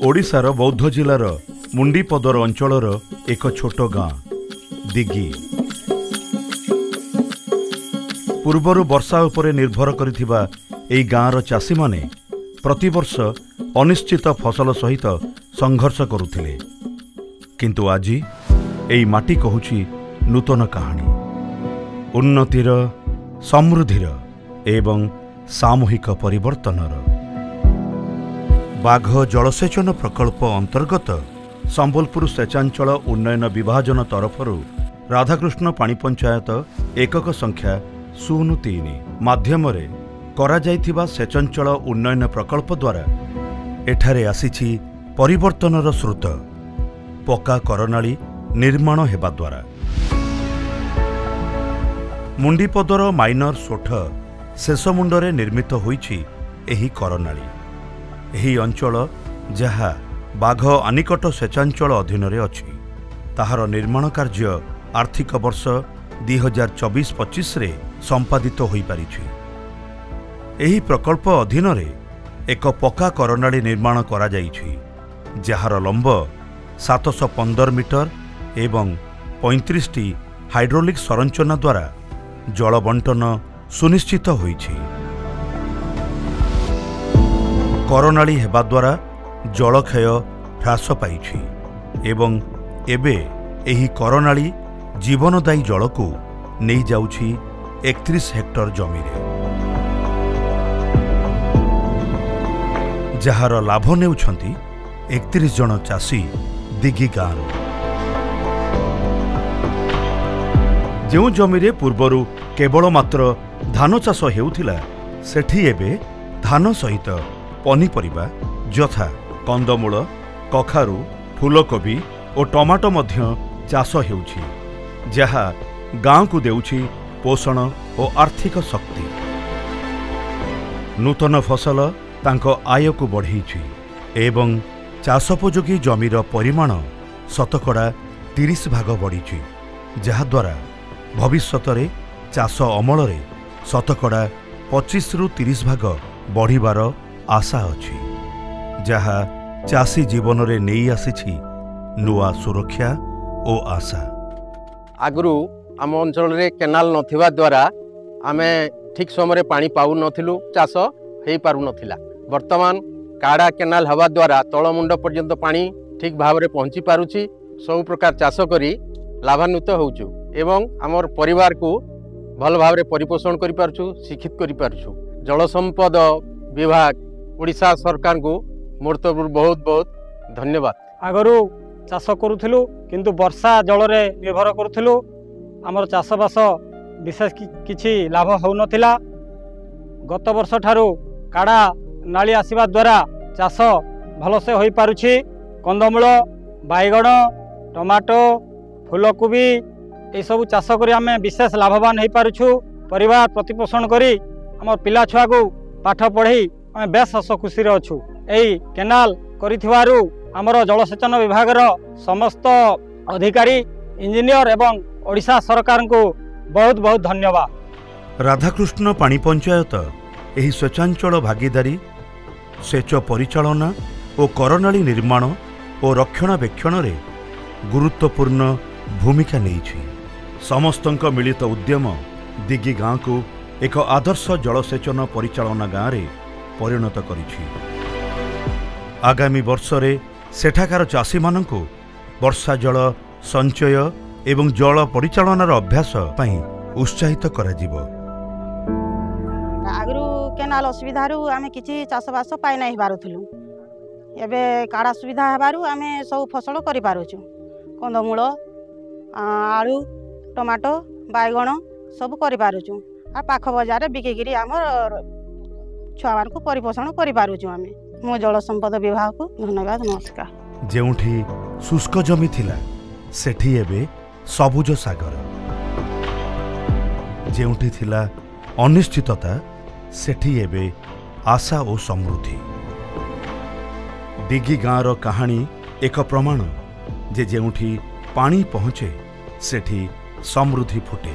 ଓଡ଼ିଶାର ବୌଦ୍ଧ ଜିଲ୍ଲାର ମୁଣ୍ଡିପଦର ଅଞ୍ଚଳର ଏକ ଛୋଟ ଗାଁ ଦିଗି। ପୂର୍ବରୁ ବର୍ଷା ଉପରେ ନିର୍ଭର କରିଥିବା ଏହି ଗାଁର ଚାଷୀମାନେ ପ୍ରତିବର୍ଷ ଅନିଶ୍ଚିତ ଫସଲ ସହିତ ସଂଘର୍ଷ କରୁଥିଲେ। କିନ୍ତୁ ଆଜି ଏହି ମାଟି କହୁଛି ନୂତନ କାହାଣୀ, ଉନ୍ନତିର, ସମୃଦ୍ଧିର ଏବଂ ସାମୂହିକ ପରିବର୍ତ୍ତନର। ବାଘ ଜଳସେଚନ ପ୍ରକଳ୍ପ ଅନ୍ତର୍ଗତ ସମ୍ବଲପୁର ସେଚାଞ୍ଚଳ ଉନ୍ନୟନ ବିଭାଜନ ତରଫରୁ ରାଧାକୃଷ୍ଣ ପାଣି ପଞ୍ଚାୟତ ଏକକ ସଂଖ୍ୟା 03 ମାଧ୍ୟମରେ କରାଯାଇଥିବା ସେଚାଞ୍ଚଳ ଉନ୍ନୟନ ପ୍ରକଳ୍ପ ଦ୍ୱାରା ଏଠାରେ ଆସିଛି ପରିବର୍ତ୍ତନର ସ୍ରୋତ। ପକ୍କା କରନାଳୀ ନିର୍ମାଣ ହେବା ଦ୍ୱାରା ମୁଣ୍ଡିପଦର ମାଇନର ସୋଠ ଶେଷ ମୁଣ୍ଡରେ ନିର୍ମିତ ହୋଇଛି ଏହି କରନାଳୀ। ଏହି ଅଞ୍ଚଳ ଯାହା ବାଘ ଆନିକଟ ସେଚାଞ୍ଚଳ ଅଧୀନରେ ଅଛି, ତାହାର ନିର୍ମାଣ କାର୍ଯ୍ୟ ଆର୍ଥିକ ବର୍ଷ 2024-25ରେ ସମ୍ପାଦିତ ହୋଇପାରିଛି। ଏହି ପ୍ରକଳ୍ପ ଅଧୀନରେ ଏକ ପକ୍କା କରନାଳୀ ନିର୍ମାଣ କରାଯାଇଛି, ଯାହାର ଲମ୍ବ 715 ମିଟର ଏବଂ 35ଟି ହାଇଡ୍ରୋଲିକ୍ ସଂରଚନା ଦ୍ୱାରା ଜଳ ବଣ୍ଟନ ସୁନିଶ୍ଚିତ ହୋଇଛି। କରନାଳୀ ହେବା ଦ୍ୱାରା ଜଳକ୍ଷୟ ହ୍ରାସ ପାଇଛି ଏବଂ ଏବେ ଏହି କରନାଳୀ ଜୀବନଦାୟୀ ଜଳକୁ ନେଇଯାଉଛି 31 ହେକ୍ଟର ଜମିରେ, ଯାହାର ଲାଭ ନେଉଛନ୍ତି 31 ଜଣ ଚାଷୀ ଦିଗି ଗାଁରୁ। ଯେଉଁ ଜମିରେ ପୂର୍ବରୁ କେବଳ ମାତ୍ର ଧାନ ଚାଷ ହେଉଥିଲା, ସେଠି ଏବେ ଧାନ ସହିତ ପନିପରିବା ଯଥା କନ୍ଦମୂଳ, କଖାରୁ, ଫୁଲକୋବି ଓ ଟମାଟୋ ମଧ୍ୟ ଚାଷ ହେଉଛି, ଯାହା ଗାଁକୁ ଦେଉଛି ପୋଷଣ ଓ ଆର୍ଥିକ ଶକ୍ତି। ନୂତନ ଫସଲ ତାଙ୍କ ଆୟକୁ ବଢ଼େଇଛି ଏବଂ ଚାଷୋପଯୋଗୀ ଜମିର ପରିମାଣ ଶତକଡ଼ା 30 ଭାଗ ବଢ଼ିଛି, ଯାହାଦ୍ୱାରା ଭବିଷ୍ୟତରେ ଚାଷ ଅମଳରେ ଶତକଡ଼ା 25ରୁ 30 ଭାଗ ବଢ଼ିବାର ଆଶା ଅଛି, ଯାହା ଚାଷୀ ଜୀବନରେ ନେଇ ଆସିଛି ନୂଆ ସୁରକ୍ଷା ଓ ଆଶା। ଆଗରୁ ଆମ ଅଞ୍ଚଳରେ କେନାଲ ନଥିବା ଦ୍ୱାରା ଆମେ ଠିକ୍ ସମୟରେ ପାଣି ପାଉନଥିଲୁ, ଚାଷ ହେଇପାରୁନଥିଲା। ବର୍ତ୍ତମାନ କାଡ଼ା କେନାଲ ହେବା ଦ୍ୱାରା ତଳମୁଣ୍ଡ ପର୍ଯ୍ୟନ୍ତ ପାଣି ଠିକ୍ ଭାବରେ ପହଞ୍ଚି ପାରୁଛି। ସବୁ ପ୍ରକାର ଚାଷ କରି ଲାଭାନ୍ୱିତ ହେଉଛୁ ଏବଂ ଆମର ପରିବାରକୁ ଭଲ ଭାବରେ ପରିପୋଷଣ କରିପାରୁଛୁ, ଶିକ୍ଷିତ କରିପାରୁଛୁ। ଜଳସମ୍ପଦ ବିଭାଗ ଓଡ଼ିଶା ସରକାରଙ୍କୁ ମୋର ତରଫରୁ ବହୁତ ବହୁତ ଧନ୍ୟବାଦ। ଆଗରୁ ଚାଷ କରୁଥିଲୁ, କିନ୍ତୁ ବର୍ଷା ଜଳରେ ନିର୍ଭର କରୁଥିଲୁ। ଆମର ଚାଷବାସ ବିଶେଷ କିଛି ଲାଭ ହେଉନଥିଲା। ଗତ ବର୍ଷ ଠାରୁ କାଡ଼ା ନାଳି ଆସିବା ଦ୍ୱାରା ଚାଷ ଭଲସେ ହୋଇପାରୁଛି। କନ୍ଦମୂଳ, ବାଇଗଣ, ଟମାଟୋ, ଫୁଲକୋବି ଏସବୁ ଚାଷ କରି ଆମେ ବିଶେଷ ଲାଭବାନ ହୋଇପାରୁଛୁ। ପରିବାର ପ୍ରତିପୋଷଣ କରି ଆମ ପିଲା ଛୁଆକୁ ପାଠ ପଢ଼େଇ ଆମେ ବେଶ ହସ ଖୁସିରେ ଅଛୁ। ଏଇ କେନାଲ କରିଥିବାରୁ ଆମର ଜଳସେଚନ ବିଭାଗର ସମସ୍ତ ଅଧିକାରୀ, ଇଞ୍ଜିନିୟର ଏବଂ ଓଡ଼ିଶା ସରକାରଙ୍କୁ ବହୁତ ବହୁତ ଧନ୍ୟବାଦ। ରାଧାକୃଷ୍ଣ ପାଣି ପଞ୍ଚାୟତ ଏହି ସେଚାଞ୍ଚଳ ଭାଗିଦାରୀ ସେଚ ପରିଚାଳନା ଓ କରନାଳୀ ନିର୍ମାଣ ଓ ରକ୍ଷଣାବେକ୍ଷଣରେ ଗୁରୁତ୍ୱପୂର୍ଣ୍ଣ ଭୂମିକା ନେଇଛି। ସମସ୍ତଙ୍କ ମିଳିତ ଉଦ୍ୟମ ଦିଗି ଗାଁକୁ ଏକ ଆଦର୍ଶ ଜଳସେଚନ ପରିଚାଳନା ଗାଁରେ ପରିଣତ କରିଛି। ଆଗାମୀ ବର୍ଷରେ ସେଠାକାର ଚାଷୀମାନଙ୍କୁ ବର୍ଷା ଜଳ ସଞ୍ଚୟ ଏବଂ ଜଳ ପରିଚାଳନାର ଅଭ୍ୟାସ ପାଇଁ ଉତ୍ସାହିତ କରାଯିବ। ଆଗରୁ କେନାଲ ଅସୁବିଧାରୁ ଆମେ କିଛି ଚାଷବାସ ପାଇ ନାଇଁ ପାରୁଥିଲୁ। ଏବେ କାଡ଼ା ସୁବିଧା ହେବାରୁ ଆମେ ସବୁ ଫସଲ କରିପାରୁଛୁ। କନ୍ଦମୂଳ, ଆଳୁ, ଟମାଟୋ, ବାଇଗଣ ସବୁ କରିପାରୁଛୁ। ଆଉ ପାଖ ବଜାରରେ ବିକିକିରି ଆମର ଛୁଆମାନଙ୍କୁ ପରିପୋଷଣ କରିପାରୁଛୁ ଆମେ। ମୁଁ ଜଳ ସମ୍ପଦ ବିଭାଗକୁ ଧନ୍ୟବାଦ, ନମସ୍କାର। ଯେଉଁଠି ଶୁଷ୍କ ଜମି ଥିଲା, ସେଠି ଏବେ ସବୁଜ ସାଗର। ଯେଉଁଠି ଥିଲା ଅନିଶ୍ଚିତତା, ସେଠି ଏବେ ଆଶା ଓ ସମୃଦ୍ଧି। ଦିଗି ଗାଁର କାହାଣୀ ଏକ ପ୍ରମାଣ ଯେ ଯେଉଁଠି ପାଣି ପହଞ୍ଚେ, ସେଠି ସମୃଦ୍ଧି ଫୁଟେ।